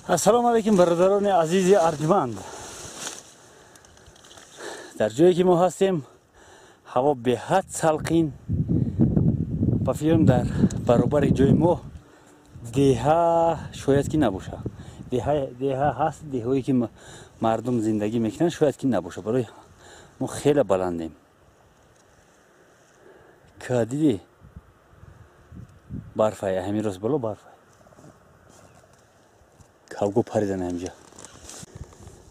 Ассалому алайкум бародарони азизи арҷманд. Дар ҷое ки мо ҳастем ҳаво беҳад салқин. Ба фикрам дар баробари ҷои мо деҳа шояд ки набошад. Деҳа ҳаст, деҳое ки мардум зиндагӣ мекунанд шояд ки набошад. Барои мо хеле баландем. Ка дидӣ? Барфай, ҳамин рост боло барфай. Кавгу паридан ҳамҷа.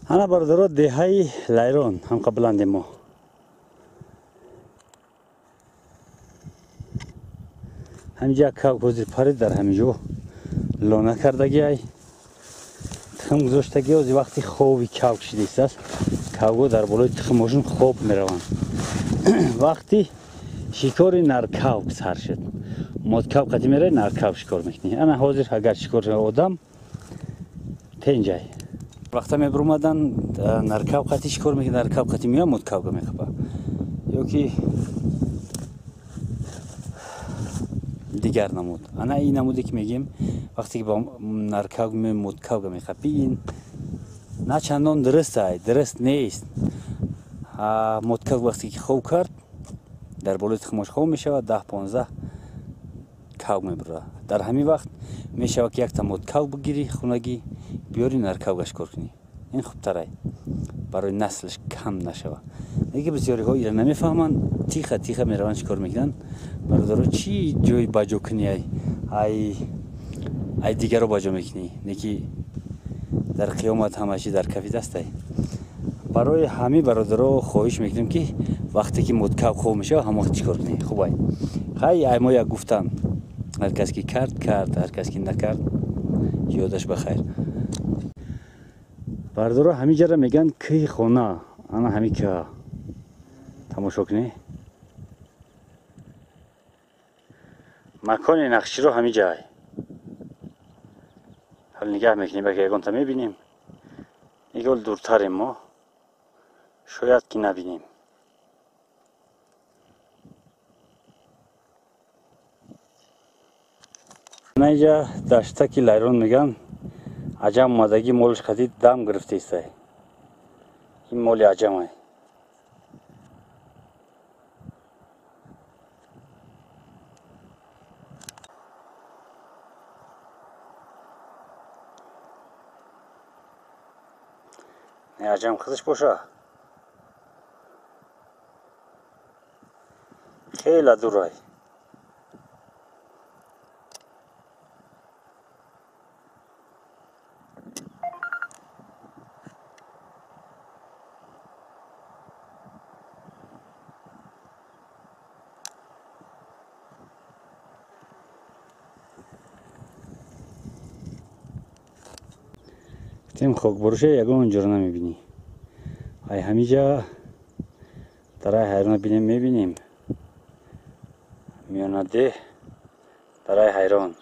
Ана бародаро деҳаи Лайрон ҳамқа баландем мо. Ҳамҷа кавг ҳозир парид дар ҳаминҷо лона кардагиай. Тухм гузоштаги ҳозир вақти хови кавг шидистааст. Кавгҳо дар болои тухмҳошон хоб мераванд. Вақти шикори наркавг сар шуд. Модкавг қати меравӣ, наркавг шикор мекунӣ. Ана ҳозир агар шикор одам тенҷай. Вақта мебурмадан наркав қати шикор мекунӣ, наркав қати меояд, модкавга мехапа. Ё ки дигар намуд. Ана ин намуде ки мегӯем, вақте ки ба наркавг меои, модкавга мехапӣ, ин на чандон дуруст ай, дуруст нест. Модкавг вақте ки хоб кард, дар болои тухмош хоб мешавад, 10-15 кавг мебурад. Дар ҳамин вақт мешавад ки якта модкавг бигирӣ хунагӣ, биёри наркавга шикор кунӣ. Ин хубтарай, барои наслаш кам нашавад. Лекин бисёриҳо ира намефаҳманд, тиха тиха мераванд шикор мекунанд. Бародаро, чӣ ҷои баҷо кунӣ ай дигаро баҷо мекунӣ, неки дар қиёмат ҳама чиз дар кафи дастай. Барои ҳамин бародаро хоҳиш мекунем ки вақте ки модкавг хоб мешавад, ҳамон вақт чикор кунӣ. Хубай. Хай ай мо як гуфтан. Ҳар кас ки кард, кард, ҳар кас ки накард, ёдаш ба хайр. Бародаро ҳамин ҷара мегӯянд кӯҳи хона. Ана ҳамин кӯҳа. Тамошо кунӣ. Макони нақширо ҳамин ҷай. Ҳол нигаҳ мекунем, баки ягонта мебинем. Игол дуртарем мо. Шояд ки набинем. Ана инҷа даштаки Лайрон мегӯянд, аҷам омадагӣ молш қадид дам гирифтаистай. Ин моли аҷамай. Не аҷам хизиш боша. Хела дурай. Тем хокборуша ягон ҷоро намебинӣ. Ай ҳамиҷа дараи ҳайрона бинем, мебинем. Миёна деҳ дараи ҳайрон.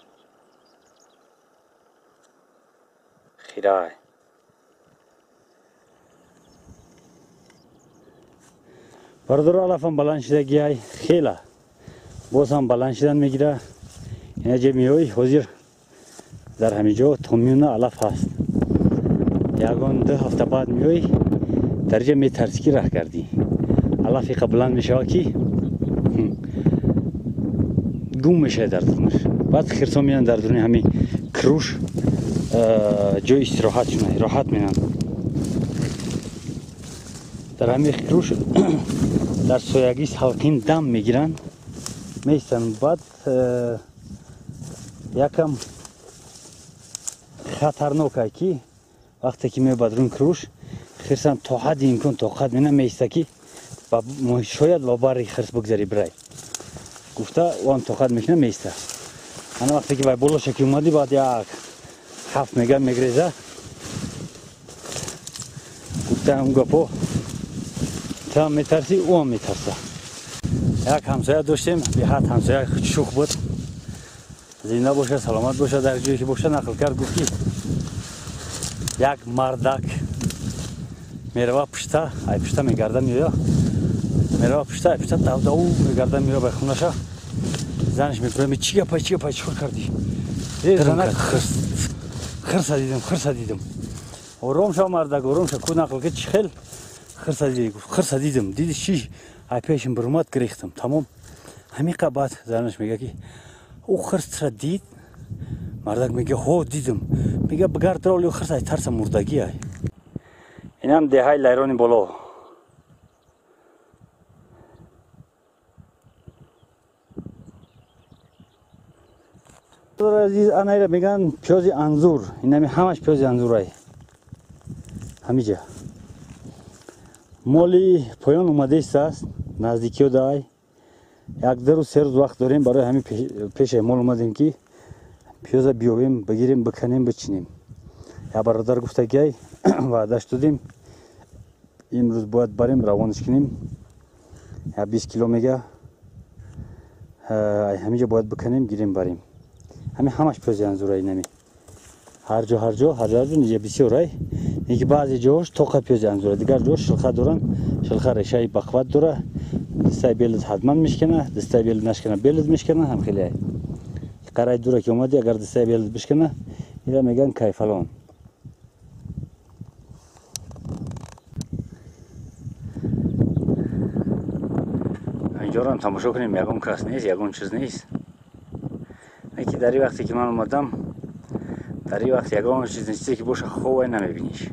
Хирай. Бародаро алафам баланд шидагиай хела. Боз ҳам баланд шидан мегира. Ина ҷе меои ҳозир дар ҳамиҷо то миёна алаф ҳаст. Ягон 2 ҳафта баъд меои дар ҷа метарсӣ ки раҳ кардӣ. Алаф иқа баланд мешавад ки гум мешавад дар дурунаш. Баъд хирсо меянд дар дуруни ҳамин круш ҷои истироҳат шуна, роҳат менанд. Дар ҳамин круш дар соягӣ салқин дам мегиранд, меистанд. Баъд якам хатарнок ай ки вақте ки меояд ба дурун круш, хирсан то ҳадди имкон тоқат мена меиста ки шояд ба барри хирс бигзари бирай. Гуфта он тоқат мекуна меиста. Ана вақте ки вай болоша ки омадӣ, баъд як ҳафт мега мегреза. Гуфта он гапо ту ҳам метарсӣ, ӯ ҳам метарса. Як ҳамсоя доштем, беҳад ҳамсоя шух буд. Зинда боша, саломат боша, дар ҷое ки боша нақл кард, гуфт ки як мардак мерава пушта, ай пушта мегарда меоя. Мерава пушта, ай пушта давдав мегарда меоя ба хонаша. Занаш мепурсад, чӣ гапай, чӣ гапай, чӣ кор кардӣ? Занак хирс Хирса дидам, хирса дидам. Ором шав, мардак, ором шав, ку нақл ки чӣ хел хирса дидӣ? Гуфт хирса дидам. Диди чӣ? Ай пешам бирумад, гирехтам. Тамом. Ҳамиқа баъд занаш мега ки ӯ хирсра дид? Мардак мега ҳо дидам. Мега бигард роли хирс ай тарса мурдагӣ ай. Инам деҳаи Лайрони боло. Азиз, анаира меган пиёзи анзур. Инами ҳамаш пиёзи анзурай. Ҳамиҷа. Моли поён омадааст аст, наздикиё дай. Як ду рӯз, се рӯз вақт дорем, барои ҳамин пешаи мол омадем ки пиёза биёбем, бигирем, биканем, бичинем. Як бародар гуфтагиай, ваъдаш додем. Имрӯз бояд барем, равонаш кунем. Як 20 кило мега. Ҳамиҷа бояд биканем, гирем, барем. Ҳамин ҳамаш пиёзи анзурай нами. Ҳар ҷо, ҳар ҷо, ҳар ҷо, ҳар ҷо ниҷа бисёр ай. Неки баъзе ҷоҳош тоқа пиёзи анзура, дигар ҷоҳош шилха доранд. Шилха решаи бақват дора. Дастаи белид ҳатман мешкана, дастаи белид нашкана, белид мешкана, ҳам хеле ай. Қарай дура ки омадӣ, агар дастаи белид бишкана, ира меган кайфалон. Инҷоро тамошо кунем, ягон кас нест, ягон чиз нест. Неки дар ин вақте ки ман омадам, дар ин вақт ягон чиз нест, чизе ки боша ховай намебиниш.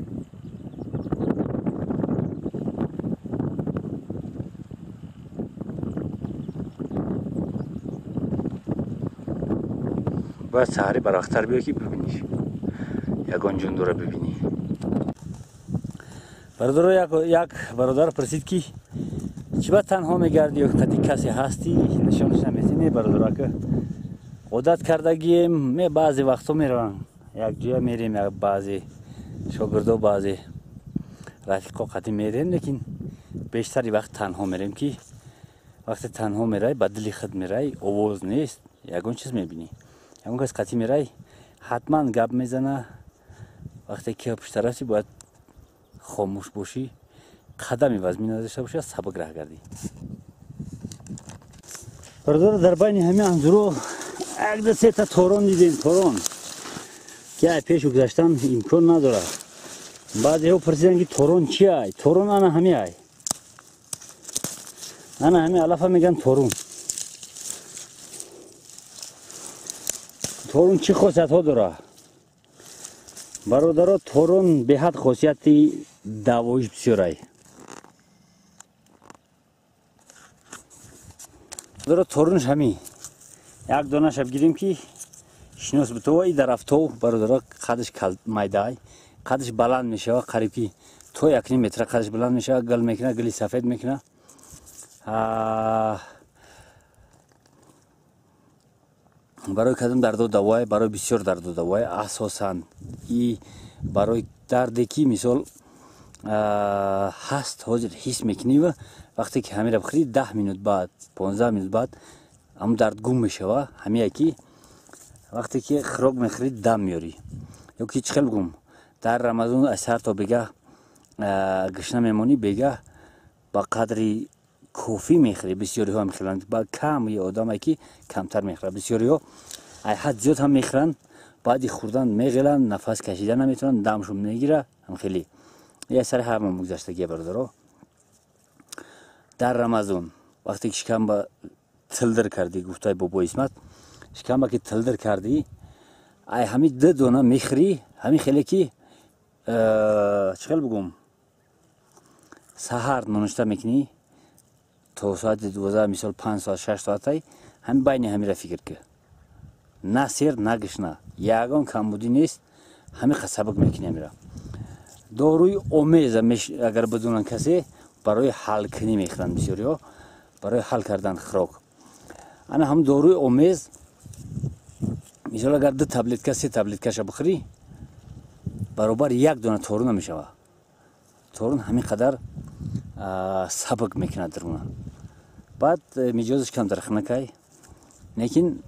Бояд саҳарӣ барвақттар биёй ки бибиниш, ягон ҷундура бибинӣ. Бародаро, як бародар пурсид ки чӣ ба танҳо мегардӣ ё қади касе ҳастӣ, нишонаш наметӣ? Не бародаро, ака одат кардагием, ме баъзе вақтҳо меравам, як ҷоя мерем, як баъзе шогирдо, баъзе рафиқо қади мерем, лекин бештари вақт танҳо мерем ки вақте танҳо мерай, ба дили худ мерай, овоз нест, ягон чиз мебинӣ. Ягон кас қатӣ мерай, ҳатман гап мезана. Вақте ки пушта рафтӣ, бояд хомӯш бошӣ, қадами вазмин надошта бошӣ, сабук раҳ гардӣ. Бародаро, дар байни ҳамин анзуро як ду сета торон дидем, торон ки ай пешу гузаштан имкон надорад. Баъзеҳо пурсиданд ки торон чи ай? Торон ана ҳами ай, ана ҳами алафа меган торун. Торун чӣ хосиятҳо дорад? Бародаро, торун беҳад хосияти давоиш бисёр ай. Бародаро, торунш ҳами як донаша бигирем ки шинос битова. И дар афтов бародаро қадаш майда ай, қадаш баланд мешава, қариб ки то 1,5 метра қадаш баланд мешава, гул мекуна, гули сафед мекуна. Барои кадом дардо давое? Барои бисёр дардо давое, асосан и барои дарде ки мисол ҳаст, ҳозир ҳис мекунӣ, вақте ки ҳамира бихӯрӣ, 10 минут баъд, 15 минут баъд ҳамун дард гум мешава. Ҳамия ки вақте ки хӯрок мехӯрӣ, дам меёрӣ. Ё ки чӣ хел бигӯм, дар Рамазон аз сар то бегаҳ гушна мемонӣ, бегаҳ ба қадри кофӣ мехӯрӣ. Бисёриҳо мехӯранд, ба кам одаме ки камтар мехӯрад. Бисёриҳо ай ҳад зиёд ҳам мехӯранд, баъди хӯрдан меғеланд, нафас кашида наметавонанд, дамшон мегира. Ҳам хеле я сари ҳама гузаштагия бародаро. Дар Рамазон вақте ки шикамба тилдир кардӣ, гуфтаи бобои Исмат, шикамба ки тилдир кардӣ, ай ҳами ду дона мехӯрӣ, ҳами хеле ки чӣ хел бигӯм, саҳар нонушта мекунӣ то соати 12, мисол 5 соат, 6 соатай, ҳами байни ҳамира фикр кӣ. На сер, на гушна, ягон камбудӣ нест, ҳами сабук мекунӣ ҳамира. Доруи омеза агар бидонанд касе, барои ҳалкунӣ мехӯранд бисёриҳо, барои ҳал кардан хӯрок. Ана ҳам доруи омез, мисол агар 2 таблетка, 3 таблеткаша бихӯрӣ, баробар як дона торун намешава. Торун ҳамин қадар сабук мекунад даруна. Баъд миҷозаш камтар хунук ай, лекин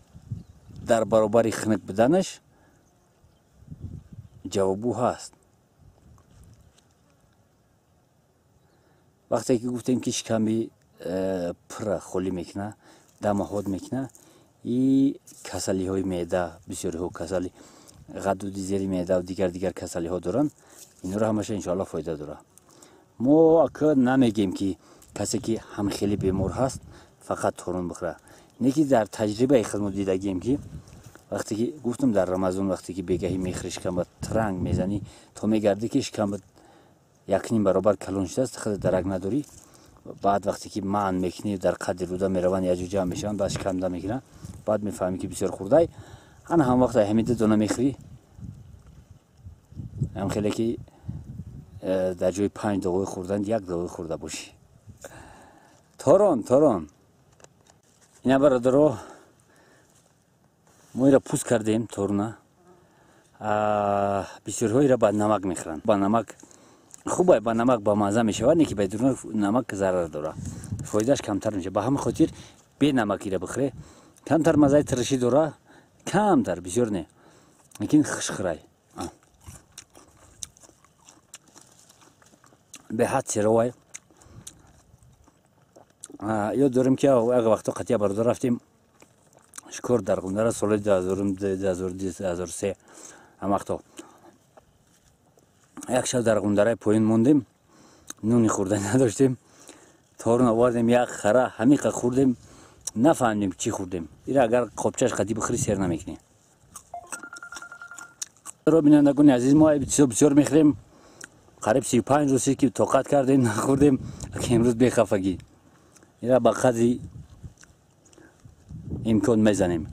дар баробари хунук буданаш ҷавобгӯ ҳаст. Вақте ки гуфтем ки шиками пурра холӣ мекуна, дамаҳод мекуна, и касалиҳои меъда, бисёриҳо касали ғадуди зери меъда ва дигар касалиҳо доранд, инҳоро ҳамаша иншоалло фоида дорад. Мо ака намегем, ки касе ки ҳам хеле бемор ҳаст, фақат торун бихӯрад. Не ки дар таҷрибаи худ мо дидагием, ки вақте ки гуфтам, дар Рамазон вақте ки бегаҳӣ мехӯри, шикамба транг мезанӣ, то мегардӣ, ки шикамба якним баробар калон шудааст, худ дарак надорӣ. Баъд вақте ки маън мекунӣ, дар қадри рӯда мераванд, яҷо ҷамъ мешаванд, баъд шикамда мекунанд, баъд мефаҳмӣ, ки бисёр хӯрдай. Ана ҳам вақт ҳамида дона мехӯрӣ, ҳам хеле ки дар ҷои 5 доғои хӯрдан як доғои хӯрда бошӣ. Торон, торон ина, бародаро, мо ира пӯст кардем торуна. Бисёрҳо ира ба намак мехӯранд. Ба намак хуб, ба намак ба мазза мешавад, не ки ба намак зарар дорад, фоидааш камтар мешавад. Ба ҳамин хотир бе намак ира бихӯре, камтар маззаи тиршӣ дора, камтар, бисёр не, лекин хушхӯрай, беҳад серовай. Ёд дорем, ки як вақто қатъия бародар рафтем шикор дар Ғундара, соли 2003. Ҳам вақто як шаб дар Ғундараи поён мондем, нуни хӯрда надоштем, торун овардем, як хара ҳамиқа хӯрдем, нафаҳмидем, чӣ хӯрдем. Ира агар қобчаш қатӣ бихӯрӣ, сер намекунӣ. Ро, бинандагони азиз, мо чизо бисёр мехӯрем. Қариб 35 рӯзе ки тоқат кардем, нахӯрдем, ки имрӯз бехафагӣ ира ба қадри имкон мезанем.